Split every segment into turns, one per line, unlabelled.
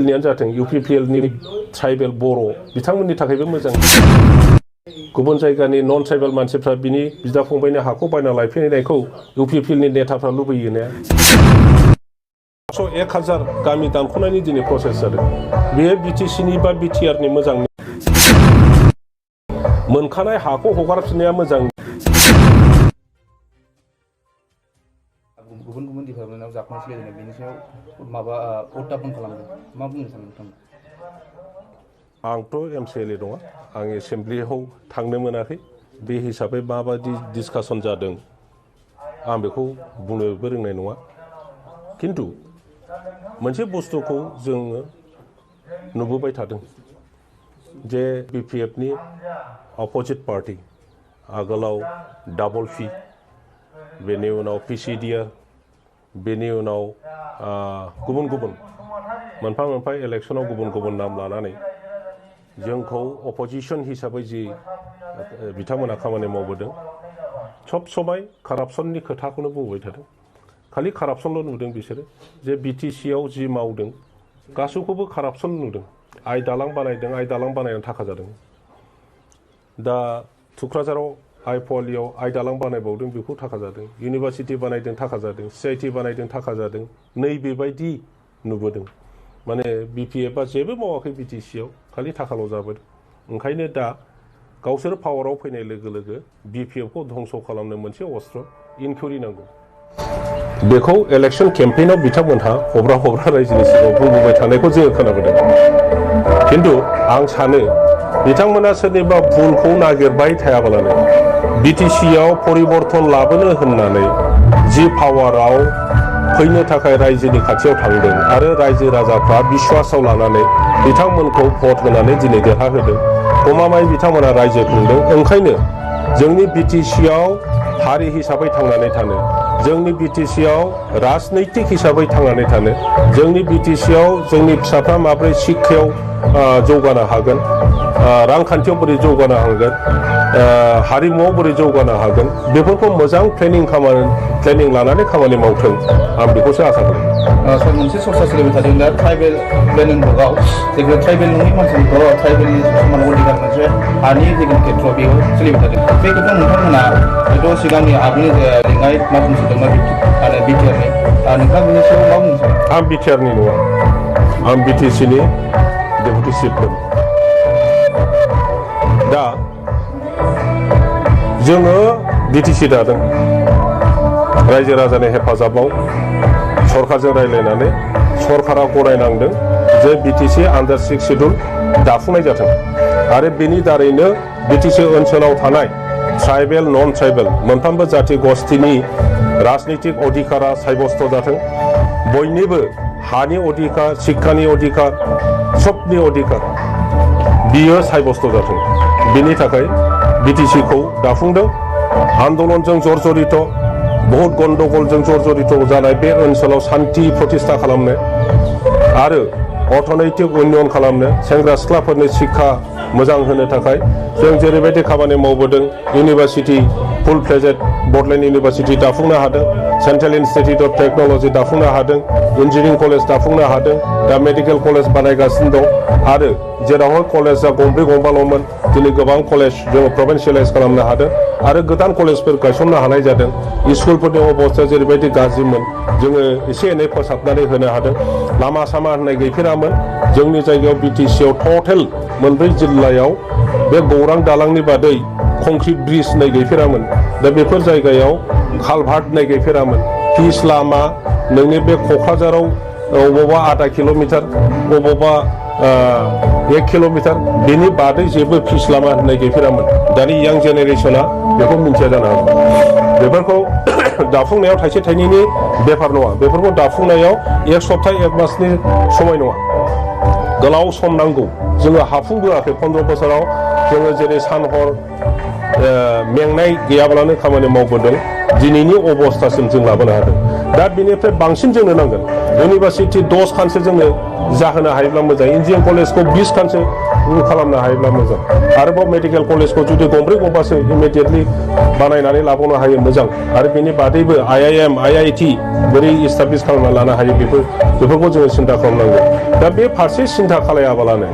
जाथों UPPLनि ट्राइबेल बर' बिथांमोननि थाखायबो मोजां गुबुन जायगानि नन ट्राइबेल मानसिफ्रा बिनि बिदा फंबायनि हाखौ बायना लायफैनायखौ UPPLनि नेताफ्रा लुबैयो ना 1000 गामि दानख'नायनि दिनै प्रसेस जादों बेयो BTCनि बा BTRनि मोजां मोनखानाय हाखौ हगारफिननाया मोजां
गुबुन गुबुन डिपार्टमेन्टआव जाख'नाय सोलिदों बेनि सायाव माबा उत्थापन खालामदों मा बुंनो सानो नोंथाङा
आंथ' MCLA नङा आं एसेम्ब्लियाव थांनो मोनाखै बे हिसाबै माबायदि डिसकासन जादों आं बेखौ बुंनोबो रोंनाय नङा खिन्थु मोनसे बुस्थुखौ जोङो नुबोबाय थादों जे BPFनि अपोजिट पार्टी आगोलाव डाबल फी बेनि उनाव PCDR बेनि उनाव गुबुन गुबुन मोनफा मोनफा इलेक्शनाव गुबुन गुबुन नाम लानानै जोंखौ अपोजिशन हिसाबै जि बिथांमोना खामानि मावबोदों सब समाय कारापसननि खोथाखौनो बुंबाय थादों खालि कारापसनल' नुदों बिसोरो जे BTCआव जि मावदों गासैखौबो कारापसन नुदों आइ दालां बानायदों आइ दालां बानायनानै थाखा जादों दा थुक्राझाराव आइ पलियाव आइ दालां बानायबावदों बेखौ थाखा जादों इउनिभार्सिटि बानायदों थाखा जादों CIT बानायदों थाखा जादों नैबेबायदि नुबोदों माने BPFआ जेबो मावाखै BTCआव खालि थाखाल' जाबोदों ओंखायनो दा गावसोर पावाराव फैनाय लोगो लोगो BPFखौ धंस खालामनो मोनसे अस्त्र इनकुरि नांगौ बेखौ इलेक्शन केम्पेइनाव बिथांमोनहा हब्रा रायजोनि सिगाङाव बुंबोबाय थानायखौ जोङो खोनाबोदों खिन्थु आं सानो बिथांमोना सोरनिबा भुलखौ नागिरबाय थायाब्लानो BTCआव परिबर्तन लाबोनो होननानै जि पावाराव फैनो थाखाय रायजोनि खाथियाव थांदों आरो रायजो राजाफ्रा बिश्वासाव लानानै बिथांमोनखौ भट होनानै दिनै देरहाहोदों गमामायै बिथांमोना रायजो खुंदों ओंखायनो जोंनि BTCआव हारि हिसाबै थांनानै थानो जोंनि BTCआव राजनैतिक हिसाबै थांनानै थानो जोंनि BTCआव जोंनि फिसाफ्रा माब्रै शिक्षायाव जौगानो हागोन रांखान्थियाव बोरै जौगानो हागोन हारिमुआव बोरै जौगानो हागोन बेफोरखौ मोजां प्लेनिं लानानै खामानि मावथों आं बेखौसो आसा खालामो
सर मोनसे सरसा सोलिबाय थादों दा ट्राइबेल प्लेनिं वर्कआव जेखौ ट्राइबेल नङि मानसिफोरखौ ट्राइबेलनि समान अधिकार मोनसे हानि जेखिनि खेथ्रआव बेयाव सोलिबाय थादों बे खोथा नोंथांमोना हयथ' सिगांनि आगुनि लेङाइ मावफुं सोदोंमोन आरो BTRनि नोंथाङा बेनि सायाव मा बुंनो सानो
आं BTRनि नङा आं BTCनि डेपुटि चिफमोन दा जोङो BTC दादों रायजो राजानि हेफाजाबाव सरकारजों रायज्लायनानै सरकारा गनायनांदों जे BTC आन्डार 6 शेड्युल दाफुंनाय जाथों आरो बेनि दारैनो BTC ओनसोलाव थानाय ट्राइबेल नन ट्राइबेल मोनफ्रोमबो जाति गस्थिनि राजनैतिक अधिकारा साब्यस्त जाथों बयनिबो हानि अधिकार शिक्षानि अधिकार सबनि अधिकार बियो साब्यस्त जाथों बेनि थाखाय BTCखौ दाफुंदों आन्दलनजों जर्जरित बहुत गन्डगलजों जर्जरित जानाय बे ओनसोलाव शान्ति प्रतिष्ठा खालामनो आरो अर्थनैतिक उन्नयन खालामनो सेंग्रा सिख्लाफोरनि शिक्षा मोजां होनो थाखाय जों जेरैबायदि खामानि मावबोदों इउनिभार्सिटि फुल फ्लेजेड बडलेण्ड इउनिभार्सिटि दाफुंनो हादों सेन्ट्रेल इन्स्टिटिउट अफ टेक्न'लजि दाफुंनो हादों इन्जिनियारिं कलेज दाफुंनो हादों दा मेडिकेल कलेज बानायगासिनो दं आरो जेरावहाय कलेजआ गंब्रै गंबाल'मोन दिनै गोबां कलेज जोङो प्रभिन्सियेलाइज खालामनो हादों आरो गोदान कलेजफोर गायसननो हानाय जादों स्कुलफोरनि अबस्थाया जेरैबायदि गाज्रिमोन जोङो एसे एनै फोसाबनानै होनो हादों लामा सामा होननाय गैफेरामोन जोंनि जायगायाव BTCआव टटेल मोनब्रै जिल्लायाव बे गौरां दालांनि बादै कंक्रिट ब्रिज होननाय गैफेरामोन दा बेफोर जायगायाव कालभार्ट होननाय गैफेरामोन पिच लामा नोंनि बे क'क्राझाराव अबावबा आधा किल'मिटार अबावबा 1 किल'मिटार बेनि बादै जेबो पिच लामा होननाय गैफेरामोन दानि यां जेनेरेसना बेखौ मिन्थिया जानो हागौ बेफोरखौ दाफुंनायाव थाइसे थाइनैनि बेफार नङा बेफोरखौ दाफुंनायाव 1 सप्ता 1 मासनि समय नङा गोलाव सम नांगौ जोङो हाफुंबोआखै 15 बोसोराव जोङो जेरै सान हर मेंनाय गैयाब्लानो खामानि मावबोदों दिनैनि अबस्थासिम जों लाबोनो हादों दा बेनिफ्राय बांसिन जोंनो नांगोन इउनिभार्सिटि 10 खानसो जोंनो जाहोनो हायोब्ला मोजां इन्जिनियारिं कलेजखौ 20 खानसो खालामनो हायोब्ला मोजां आरोबाव मेडिकेल कलेजखौ जुदि गंब्रै गंबासो इमिडियेटलि बानायनानै लाबावनो हायो मोजां आरो बेनि बादैबो IIM IIT बोरै इस्टाब्लिश खालामना लानो हायो बेफोरखौ जोङो सिन्था खालामनांगौ दा बे फारसे सिन्था खालायाबालानो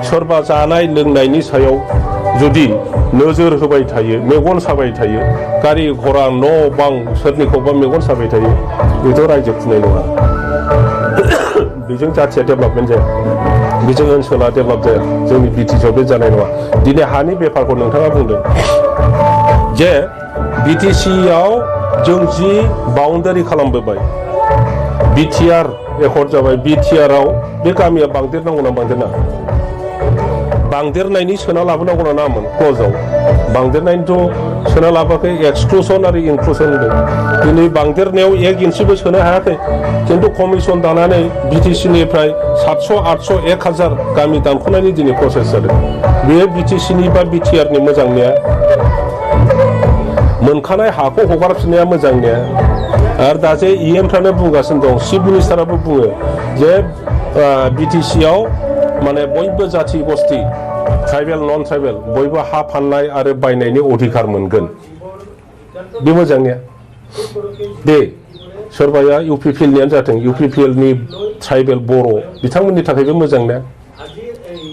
सोरबा जानाय लोंनायनि सायाव जुदि नोजोर होबाय थायो मेगन साबाय थायो गारि घरा न' बां सोरनिखौबा मेगन साबाय थायो बेथ' रायजो खुंनाय नङा बेजों जाथिया डेभेलपमेन्ट जाया बेजों ओनसोला डेभेलप जाया जोंनि बिटिसिआव बे जानाय नङा दिनै हानि बेफारखौ नोंथाङा बुंदों जे बिटिसिआव जों जि बाउन्डारि खालामबोबाय बिटिआर एकर्ड जाबाय बिटिआरआव बे गामिया बांदेरनांगौ ना बांदेरनाङा बांदेरनायनि सोना लाबोनांगौ ना नामोन क्ल'जआव बांदेरनायनिथ' सोना लाबोआखै एक्सक्लुसन आरो इनक्लुसन होदों दिनै बांदेरनायाव 1 इन्सिबो सोनो हायाखै खिन्थु कमिसन दानानै बिटिसिनिफ्राय 700 800 1000 गामि दानख'नायनि दिनै प्रसेस जादों बेयो बिटिसिनि बा बिटिआरनि मोजांनिया मोनखानाय हाखौ हगारफिननाया मोजांनिया आरो दा जे इएमफ्रानो बुंगासिनो दं चिफ मिनिस्टाराबो बुङो जे बिटिसिआव माने बयबो जाथि बस्ति ट्राइबेल नन ट्राइबेल बयबो हा फाननाय आरो बायनायनि अधिकार मोनगोन बे मोजांनिया दे सोरबाया इउपिपिएलनियानो जाथों इउपिपिएलनि ट्राइबेल बर' बिथांमोननि थाखायबो मोजांनिया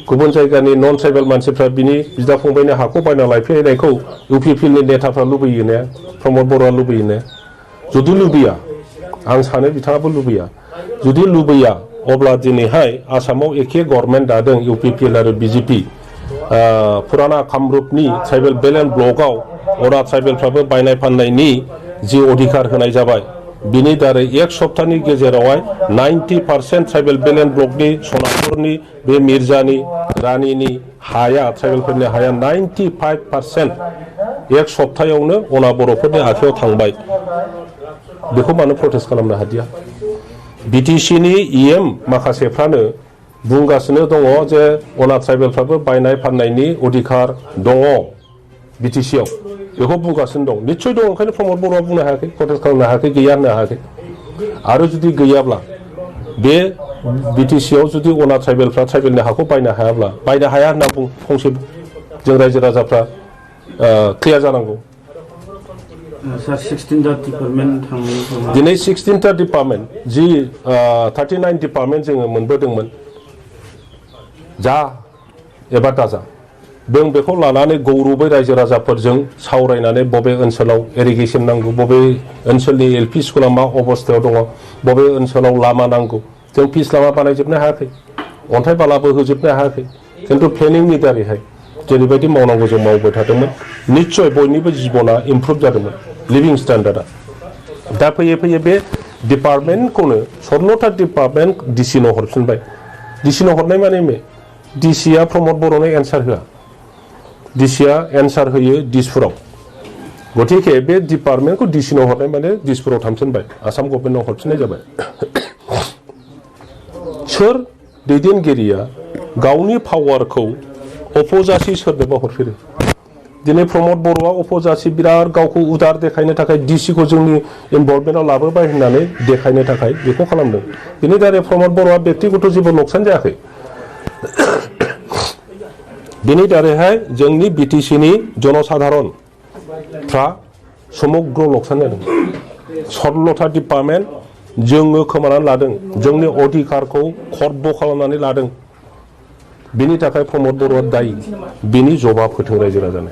गुबुन जायगानि नन ट्राइबेल मानसिफ्रा बिनि बिदा फंबायनि हाखौ बायना लायफैनायखौ इउपिपिएलनि नेताफ्रा लुबैयो ने प्रमद बर'आ लुबैयो ने जुदि लुबैया आं सानो बिथाङाबो लुबैया जुदि लुबैया अब्ला दिनैहाय आसामाव एखे गभर्नमेन्ट दादों इउपिपिएल आरो बिजेपि फुराना कामरुपनि ट्राइबेल बेल्ट एन्ड ब्लकआव अरा ट्राइबेलफ्राबो बायनाय फाननायनि जि अधिकार होनाय जाबाय बिनि दारै 1 सप्ताहनि गेजेरावहाय 90% ट्राइबेल बेल्ट एन्ड ब्लकनि सनापुरनि बे मिर्जानि रानिनि हाया ट्राइबेलफोरनि हाया 95% 1 सप्तायावनो अना बर'फोरनि आखायाव थांबाय बेखौ मानो प्रटेस्ट खालामनो हादिया बिटिसिनि इएम माखासेफ्रानो बुंगासिनो दङ जे अना ट्राइबेलफ्राबो बायनाय फाननायनि अधिकार दङ बिटिसिआव बेखौ बुंगासिनो दं निश्चय दं ओंखायनो प्रमद बर'आ बुंनो हायाखै प्रटेस्ट खालामनो हायाखै गैया होननो हायाखै आरो जुदि गैयाब्ला बे बिटिसिआव जुदि अना ट्राइबेलफ्रा ट्राइबेलनि हाखौ बायनो हायाब्ला बायनो हाया होनना बुं फंसे जों रायजो राजाफ्रा क्लियार जानांगौ
सर 16टा डिपार्टमेन्ट थांनाय
दिनै 16टा डिपार्टमेन्ट जि 39 डिपार्टमेन्ट जोङो मोनबोदोंमोन जा एबा दाजा जों बेखौ लानानै गौरबै रायजो राजाफोरजों सावरायनानै बबे ओनसोलाव इरिगेसन नांगौ बबे ओनसोलनि एलपि स्कुला मा अबस्थायाव दङ बबे ओनसोलाव लामा नांगौ जों पिच लामा बानायजोबनो हायाखै अन्थाइ बालाबो होजोबनो हायाखै खिन्थु प्लेनिंनि दारैहाय जेरैबायदि मावनांगौ जों मावबाय थादोंमोन निश्चय बयनिबो जिबना इमप्रुभ जादोंमोन लिभिं स्टेन्डार्डआ दा फैयै फैयै बे डिपार्टमेन्टखौनो 16टा डिपार्टमेन्ट डिसिनो हरफिनबाय डिसिनो हरनाय माने डिसिआ प्रमद बर'नो एन्सार होआ डिसिआ एन्सार होयो दिसपुराव गतिके बे डिपार्टमेन्टखौ डिसिनो हरनाय माने दिसपुराव थांफिनबाय आसाम गभर्नमेन्टआव हरफिननाय जाबाय सोर दैदेनगिरिया गावनि पावारखौ अपजासि सोरनोबा हरफेरो दिनै प्रमद बर'आ अपजासि बिराद गावखौ उदार देखायनो थाखाय डिसिखौ जोंनि इनभल्भमेन्टआव लाबोबाय होननानै देखायनो थाखाय बेखौ खालामदों बिनि दारै प्रमद बर'आ बेक्तिगत जेबो नुकसान जायाखै बिनि दारैहाय जोंनि बिटिसिनि जनसाधारनफ्रा समग्र लकसान जादों 16टा डिपार्टमेन्ट जोङो खोमानानै लादों जोंनि अधिकारखौ खर्ब खालामनानै लादों बिनि थाखाय प्रमद बर'आ दायी बिनि जबाब होथों रायजो राजानो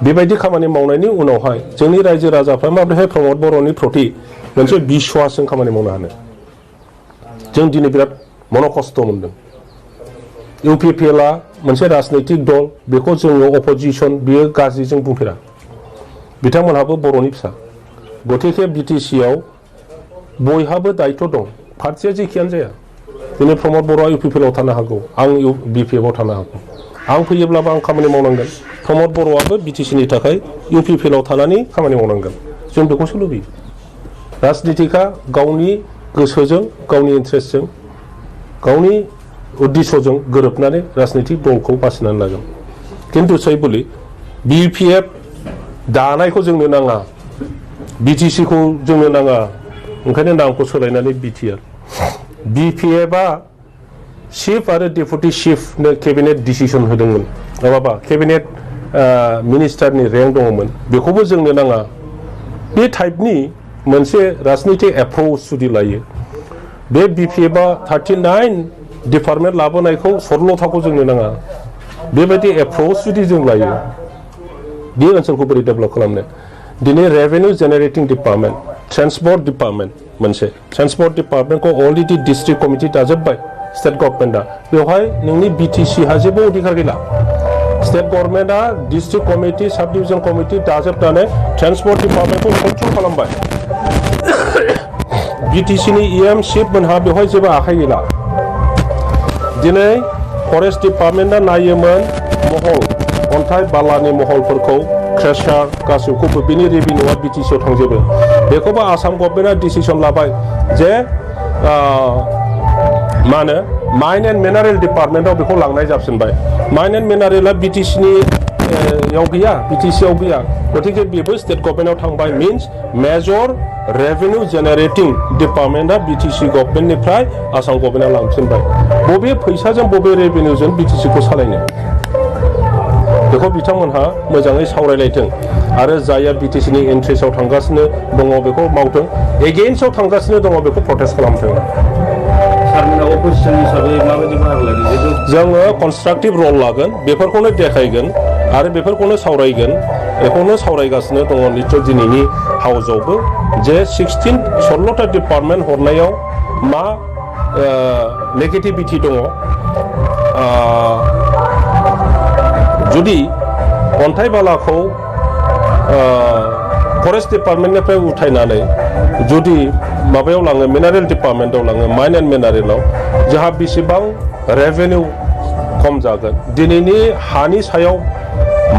बेबायदि खामानि मावनायनि उनावहाय जोंनि रायजो राजाफ्रा माब्रैहाय प्रमद बर'नि प्रति मोनसे बिश्वासजों खामानि मावनो हानो जों दिनै बिराद मनखस्थ मोनदों इउपिपिएलआ मोनसे राजनैतिक दल बेखौ जोङो अपोजिशन बियो गाज्रि जों बुंफेरा बिथांमोनहाबो बर'नि फिसा गतिके बिटिसिआव बयहाबो दायित्व दं पार्टिया जेखियानो जाया दिनै प्रमद बर'आ इउपिपिएलआव थानो हागौ आं बिपिएफआव थानो हागौ आं फैयोब्लाबो आं खामानि मावनांगोन प्रमद बर'आबो बिटिसिनि थाखाय इउपिपिएलआव थानानै खामानि मावनांगोन जों बेखौसो लुबैयो राजनितिकआ गावनि गोसोजों गावनि इन्ट्रेस्टजों गावनि उद्देश्यजों गोरोबनानै राजनितिक दलखौ बासिनानै लागोन खिन्थु सैबुलि बिपिएफ दानायखौ जोंनो नाङा बिटिसिखौ जोंनो नाङा ओंखायनो नामखौ सोलायनानै बिटिआर बिपिएफआ चिफ आरो डेपुटि चिफनो केबिनेट डिसिसन होदोंमोन माबा केबिनेट मिनिस्टारनि रेंक दङमोन बेखौबो जोंनो नाङा बे टाइपनि मोनसे राजनितिक एप्रोच जुदि लायो बे बिपिएफआ 39 डिपार्टमेन्ट लाबोनायखौ सरलथाखौ जोंनो नाङा बेबायदि एप्रोच जुदि जों लायो बे ओनसोलखौ बोरै डेभेलप खालामनो दिनै revenue generating department transport department मोनसे ट्रान्सपोर्ट डिपार्टमेन्टखौ अलरेडि डिस्ट्रिक्ट कमिटि दाजोब्बाय स्टेट गभर्नमेन्टआ बेवहाय नोंनि बिटिसि हा जेबो अधिकार गैला स्टेट गभर्नमेन्टआ district committee sub division committee दाजोबनानै ट्रान्सपोर्ट डिपार्टमेन्टखौ कन्ट्रल खालामबाय बिटिसिनि इएम चिफ मोनहा बेवहाय जेबो आखाइ गैला दिनै फरेस्ट डिपार्टमेन्टआ नायोमोन महल अन्थाइ बालानि महलफोरखौ क्रेशार गासैखौबो बिनि रेभिनिउआ बिटिसिआव थांजोबो बेखौबो आसाम गभर्नमेन्टआ डिसिसन लाबाय जे मा होनो माइन एन्ड मिनारेल डिपार्टमेन्टआव बेखौ लांनाय जाफिनबाय माइन एन्ड मिनारेला बिटिसिनि गैया बिटिसिआव गैया गतिके बेबो स्टेट गभर्नमेन्टआव थांबाय मिन्स मेजर रेवेन्यू जेनेरेटिं डिपार्टमेन्टआ बिटिसि गभर्नमेन्टनिफ्राय आसाम गभर्नमेन्टआव लांफिनबाय बबे फैसाजों बबे रेवेन्यूजों बिटिसिखौ सालायनो बेखौ बिथांमोनहा मोजाङै सावरायलायथों आरो जायहा बिटिसिनि इन्ट्रेस्टआव थांगासिनो दङ बेखौ मावथों एगेन्स्टआव थांगासिनो दङ बेखौ प्रटेस्ट खालामथों जोङो कनस्ट्राक्टिभ रल लागोन बेफोरखौनो देखायगोन आरो बेफोरखौनो सावरायगोन बेखौनो सावरायगासिनो दङ निश्चय दिनैनि हाउसआवबो जे 16 डिपार्टमेन्ट हरनायाव मा नेगेटिभिटि दङ जुदि अन्थाइ बालाखौ फरेस्ट डिपार्टमेन्टनिफ्राय उठायनानै जुदि माबायाव लाङो मिनारेल डिपार्टमेन्टआव लाङो माइन एन्ड मिनारेलाव जोंहा बेसेबां रेवेन्यू खम जागोन दिनैनि हानि सायाव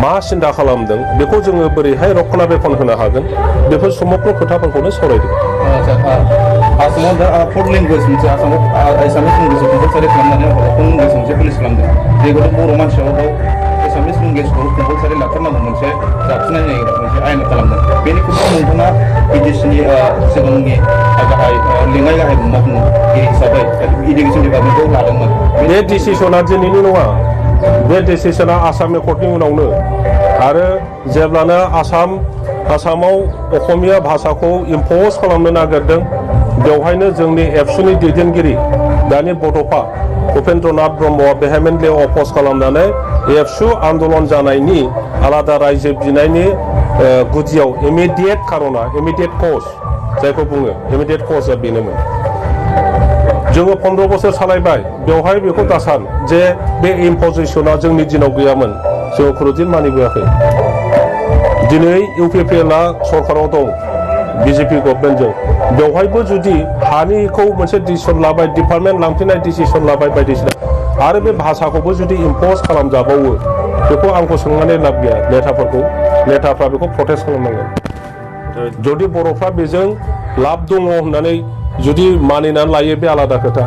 मा सिन्था खालामदों बेखौ जोङो बोरैहाय रक्षनाबेक्षन होनो हागोन बेफोर समग्र खोथाफोरखौनो सावरायदों
आसामाव दा फर्थ लेंगुवेज मोनसे आसामाव एसामिस लेंगुवेजखौ कम्पालसारि खालामनानै फर्थ लेंगुवेज मोनसे पुलिस खालामदों बेखौथ' बर' मानसियाव एसामिस लेंगुवेजखौ कम्पालसारि लाथारनांगौ मोनसे जाबसिननाय नागिरदों मोनसे आयेन खालामदों बेनिखौबो नोंथाङा बिटिसिनि सिगांनि गाहाय लेङाइ गाहाय मावफुंगिरि हिसाबै इडुकेसन डिपार्टमेन्टखौ लादोंमोन
बे डिसिसना दिनैनि नङा बे डिसिसना आसाम एकर्डनि उनावनो आरो जेब्लानो आसामाव असमिया भाषाखौ इम्पज खालामनो नागिरदों बेवहायनो जोंनि एबसुनि दैदेनगिरि दानि बड'फा उपेन्द्रनाथ ब्रह्मआ भेहेमेन्टलि अपज खालामनानै एबसु आन्दलन जानायनि आलादा रायजो बिनायनि गुदियाव इमिडियेट कारना इमिडियेट कज जायखौ बुङो इमिडियेट कजआ बेनोमोन जोङो 15 बोसोर सालायबाय बेवहाय बेखौ दासान जे बे इम्पजिसना जोंनि दिनाव गैयामोन जोङो खुनुदिन मानिबोआखै दिनै इउपिपिएलआ सरकाराव दं बिजेपि गभर्नमेन्टजों बेवहायबो जुदि हानिखौ मोनसे डिसिसन लाबाय डिपार्टमेन्ट लांफिननाय डिसिसन लाबाय बायदिसिना आरो बे भाषाखौबो जुदि इम्पज खालामजाबावो बेखौ आंखौ सोंनानै लाब गैया नेताफ्रा बेखौ प्रटेस्ट खालामनांगोन जुदि बर'फ्रा बेजों लाब दङ होननानै जुदि मानिनानै लायो बे आलादा खोथा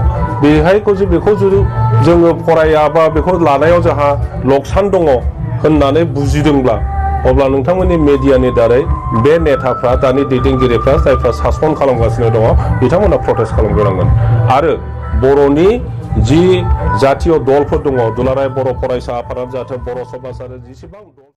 बेखौ जुदि जोङो फरायाबा बेखौ लानायाव जोंहा लकसान दङ होननानै बुजिदोंब्ला अब्ला नोंथांमोननि मेडियानि दारै बे नेताफ्रा दानि दैदेनगिरिफ्रा जायफ्रा सासन खालामगासिनो दङ बिथांमोना प्रटेस्ट खालामग्रोनांगोन आरो बर'नि जि जातीय दलफोर दङ दुलाराय बर' फरायसा आफादानो जाथों बर' समाज आरो जेसेबां